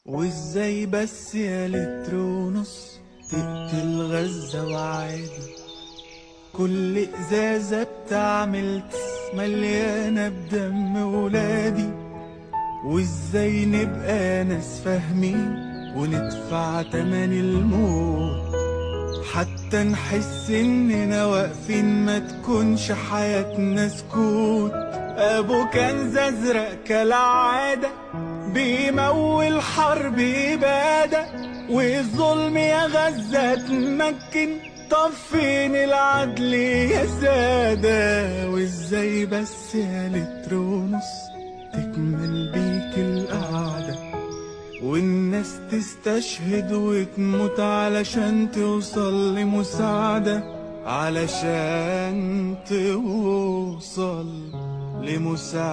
وازاي بس يا لتر ونص تقتل غزة وعادي، كل ازازة بتعمل مليانة بدم ولادي. وازاي نبقى ناس فاهمين وندفع تمن الموت، حتى نحس اننا واقفين ما تكونش حياتنا سكوت. ابو كنز ازرق كالعادة بيمول حرب ابادة، والظلم يا غزة تمكن، طب فين العدل يا سادة؟ وازاي بس يا لتر ونص تكمل بيك القعدة، والناس تستشهد وتموت علشان توصل لمساعدة، علشان توصل لمساعدة.